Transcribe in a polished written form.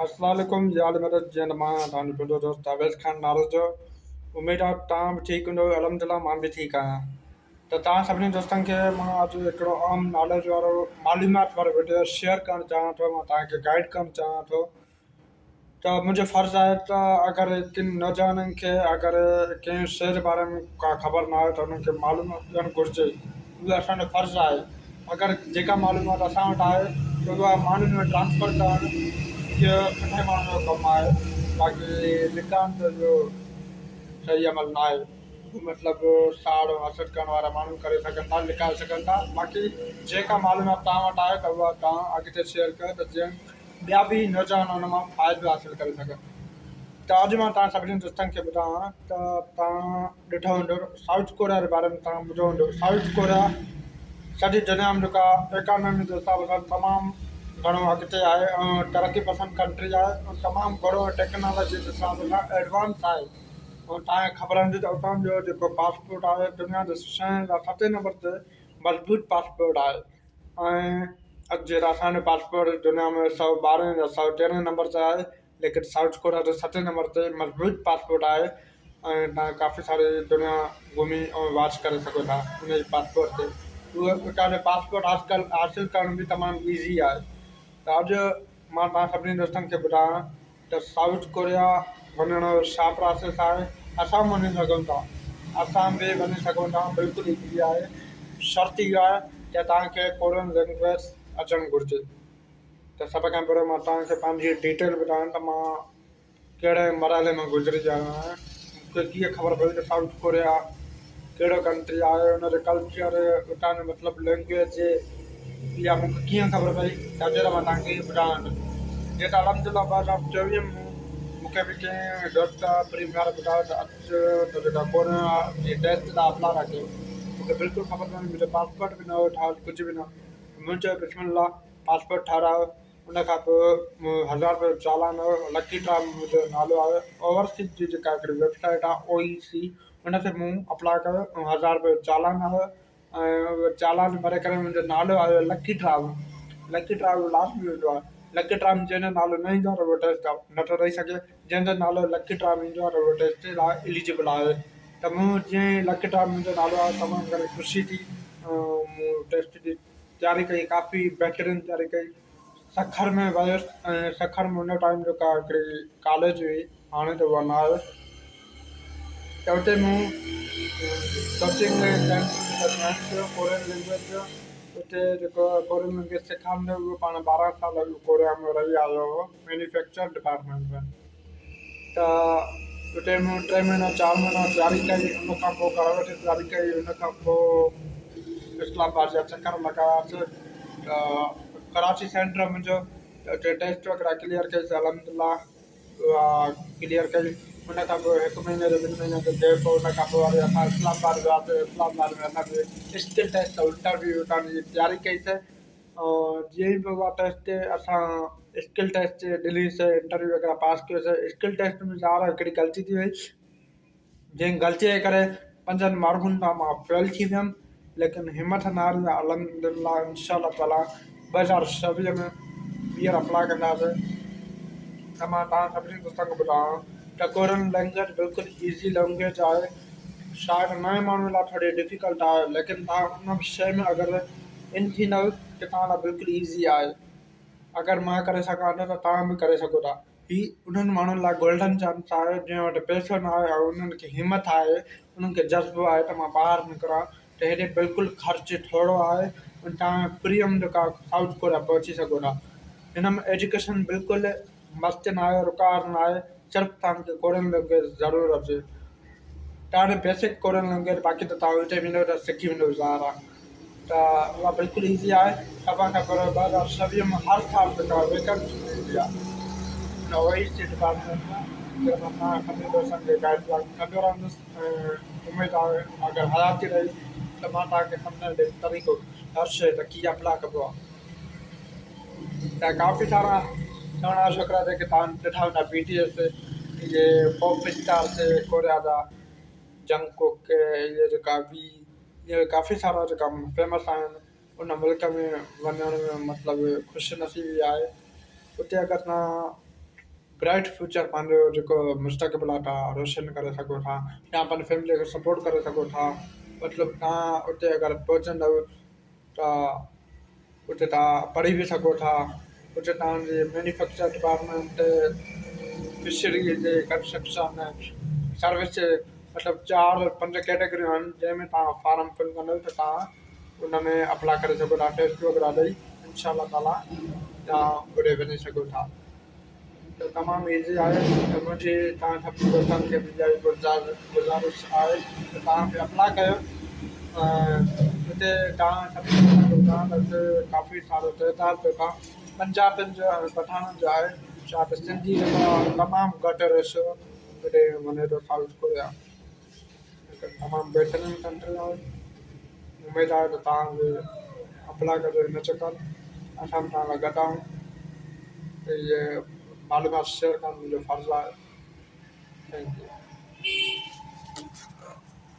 السلام عليڪم يا علي مدد جيئن ته مان توهان جو پنهنجو دوست اويس خان ناريجو اميد آهي توهان به ٺيڪ هوندو الحمد لله مان به ٺيڪ آهيان ته توهان سڀني دوستن کي مان اڄ هڪڙو عام ناليج وارو معلومات وارو وڊيو شيئر ڪرڻ چاهيان ٿو مان توهان کي گائيڊ ڪرڻ چاهيان ٿو ته منهنجو فرض آهي ته اگر ڪن نوجوانن کي اگر ڪنهن شيء جي باري ۾ ڪا خبر نه آهي ته انهن کي معلومات ڏيڻ گهرجي اهو اسان جو فرض آهي اگر جيڪا معلومات اسان وٽ آهي ته اها ماڻهن ۾ ٽرانسفر ڪرڻ اهو سٺي ماڻهن جو ڪم آهي باقي لڪائڻ ته اهو صحيح عمل نه آهي اهو مطلب ساڙ ۽ حسد ڪرڻ وارا ماڻهو ڪري سگهن ٿا لڪائي سگهن ٿا باقي جيڪا معلومات توهان وٽ آهي ته اها توهان اڳتي شيئر ڪيو ته جيئن ٻيا به نوجوان ان مان فائدو حاصل ڪري سگهن ته اڄ مان توهان سڀني دوستن کي ٻڌايان ته توهان ڏٺو هوندو سائوٿ ڪوريا جي باري ۾ توهان ٻڌو هوندو سائوٿ ڪوريا سڄي دنيا ۾ جيڪا ايڪانامي جي حساب سان تمام گهڻو اڳتي آهي ۽ ترقي پسند ڪنٽري آهي ۽ تمام گهڻو ٽيڪنالاجي جي حساب سان ايڊوانس آهي ۽ توهان کي خبر هوندي ته اتان جو جيڪو پاسپورٽ آهي دنيا جي ڇهين يا ستين نمبر تي مضبوط پاسپورٽ آهي ۽ اڄ جيئن اسان جو پاسپورٽ دنيا ۾ سؤ ٻارهن يا سؤ تيرهن نمبر تي آهي ليڪن سائوٿ ڪوريا جو ستين نمبر تي مضبوط پاسپورٽ آهي ۽ توهان ڪافي ساري دنيا گهمي ۽ واچ ڪري سگهو ٿا ان جي پاسپورٽ تي اهو اتان جو پاسپورٽ حاصل ڪرڻ به تمام ايزي آهي ته اڄ مان توهان سڀني دوستن کي ٻڌايان ته سائوٿ ڪوريا وڃڻ جو ڇا پراسيس آهي اسان به وڃي سگهون ٿا اسان به وڃي سگهون ٿا بلڪل ايزي آهي شرط اهو آهي ته توهان کي ڪورين لينگويج اچڻ گهرجي ته سڀ کان پهريون مان توهان کي پنهنجي ڊيٽيل ٻڌايان ته مان ڪهڙي مرحلي مان گذري آيو آهيان مون کي ڪيئن خبر پئي ته سائوٿ ڪوريا ڪهڙو ڪنٽري آهي ان جو ڪلچر اتان جو مطلب لينگويج اها مون کي ڪيئن خبر پئي ته اچو ته مان توهان کي ٻڌايان ٿو جيئن ته الحمد لله 2024 ۾ مون کي به ڪنهن دوست پريم يار ٻڌايو ته اچ ته جيڪا ڪوريا جي ٽيسٽ لاء اپلاء ٿا ڪيون مون کي بلڪل خبر نه هئي منهنجو پاسپورٽ به نه هو ٺهيل ڪجهه به نه مون چيو بسم الله پاسپورٽ ٺهرايو ان کان پوء مون هزار روپيو چالان هيو لڪي ڊرا ۾ منهنجو نالو آيو اوورسيز جي جيڪا هڪڙي ويب سائيٽ آهي او اي سي ان تي مون اپلاء ڪيو ۽ هزار روپيو چالان آيو ۽ چالان ڀري ڪري منهنجو نالو آيو لڪي ڊرا ۾ لڪي ڊرا ۾ لاسٽ ۾ ايندو آهي لڪي ڊرا ۾ جنهن جو نالو نه ايندو آهي ته اهو ٽيسٽ نٿو ڏئي سگهي جنهن جو نالو لڪي ڊرا ۾ ايندو آهي ته اهو ٽيسٽ لاء اليجبل آهي ته مون جيئن ئي لڪي ڊرا ۾ منهنجو نالو آيو تمام گهڻي خوشي ٿي ۽ مون ٽيسٽ جي تياري ڪئي ڪافي بهترين تياري ڪئي سکر ۾ ويس ۽ سکر ۾ ان ٽائيم جيڪا هڪڙي ڪاليج هئي هاڻي ته اها نه آهي ته اتي مون ڪوچنگ جوائن ڪيو ڪورين لينگويج جو اتي جيڪو ڪورين لينگويج سيکاريندو اهو پاڻ 12 سال اڳ ڪوريا ۾ رهي آيو هو مينوفيڪچر ڊپارٽمينٽ ۾ ته اتي مون ٽي مهينا چار مهينا تياري ڪئي ان کان پوء گهر ويٺي تياري ڪئي ان کان پوء اسلام آباد جا چڪر لڳاياسي ته ڪراچي سينٽر منهنجو ته اتي ٽيسٽ وغيره ڪليئر ڪئي ته الحمد لله اها ڪليئر ڪئي ان کان پوء هڪ مهيني جو ٻن مهينن جو گيپ هو ان کان پوء وري اسان اسلام آباد وياسي اسلام آباد ۾ اسان اسڪل ٽيسٽ انٽرويو اتان جي تياري ڪئيسي جيئن ئي اها ٽيسٽ اسان اسڪل ٽيسٽ ڏنيسي انٽرويو وغيره پاس ڪيوسي اسڪل ٽيسٽ ۾ ظاهر آهي هڪڙي غلطي ٿي وئي جنهن غلطي جي ڪري پنجن مارڪن تان مان فيل ٿي ويم ليڪن همٿ نه هاري الحمد لله انشاء الله تعاليٰ 2026 ۾ ٻيهر اپلاء ڪنداسي ته مان توهان سڀني دوستن کي ٻڌايان ته ڪورين لينگويج بلڪل ايزي لينگويج آهي شايد نئين ماڻهو لاء ٿوري ڊفيڪلٽ آهي ليڪن توهان ان شيء ۾ اگر ان ٿيندؤ ته توهان لاء بلڪل ايزي آهي اگر مان ڪري سگهان ٿو ته توهان به ڪري سگهو ٿا هي انهن ماڻهن لاء گولڊن چانس آهي جنهن وٽ پئسو نه آهي ۽ انهن کي همت آهي انهن کي جذبو آهي ته مان ٻاهر نڪران ته هيڏي بلڪل خرچ ٿورو آهي ۽ توهان فري ۾ جيڪا سائوٿ ڪوريا پهچي سگهو ٿا هن ۾ ايجوڪيشن بلڪل مست نه آهي رڪار نه آهي صرف توهان کي ڪورين لينگويج ضرور اچي توهان کي بيسڪ ڪورين لينگويج باقي ته توهان اتي ويندو ته سکي ويندو ظاهر آهي ته اها بلڪل ايزي آهي سڀ کان پهريون 2026 ۾ هر سال جيڪا ويڪنسي ايندي آهي ان او اي سي ڊپارٽمينٽ ۾ جنهن مان توهان سڀني دوستن کي گائيڊ لائن ڪندو رهندس ۽ اميد آهي اگر حياتي رهي ته مان توهان کي سمجهائيندس طريقو هر شيء ته ڪيئن اپلاء ڪبو آهي ته ڪافي سارا سهڻا ڇوڪرا جيڪي توهان ڏٺا هوندا بي ٽي ايس اهي پاپ اسٽارس ڪوريا جا جنگ ڪوڪ اهي جيڪا وي اهي ڪافي سارا جيڪا فيمس آهن ان ملڪ ۾ وڃڻ مطلب خوش نصيبي آهي اتي اگر توهان. برائيٽ فيوچر پنهنجو جيڪو مستقبل آهي توهان روشن ڪري سگهو ٿا يا پنهنجي فيملي کي سپورٽ ڪري سگهو ٿا مطلب توهان اتي اگر پهچندؤ ته اتي توهان پڙهي به سگهو ٿا اتي توهان جي مينوفيڪچر ڊپارٽمينٽ فشري جي ڪنسٽرڪشن سروس مطلب چار پنج ڪيٽيگريون آهن جنهن ۾ توهان فارم فل ڪندؤ ته توهان ان ۾ اپلاء ڪري سگهو ٿا ٽيسٽ وغيره ڏئي انشاء الله تعاليٰ توهان اوڏي وڃي سگهو ٿا ته تمام ايزي آهي ته منهنجي توهان سڀني دوستن کي به اها گذارش آهي ته توهان به اپلاء ڪيو ۽ هتي توهان سڀني کي ٻڌايان ته هتي ڪافي سارو تعداد جيڪو آهي پنجابين جو ۽ پٺاڻن جو آهي ڇا ته سنڌي جيڪو آهي تمام گهٽ ريشو هتي وڃي ٿو سائوٿ ڪوريا هڪ تمام بهترين ڪنٽري آهي اميد آهي ته توهان به اپلاء ڪجو هن چڪر اسان به توهان سان گڏ آهيون ته اهي معلومات شيئر ڪرڻ منهنجو فرض آهي thank you.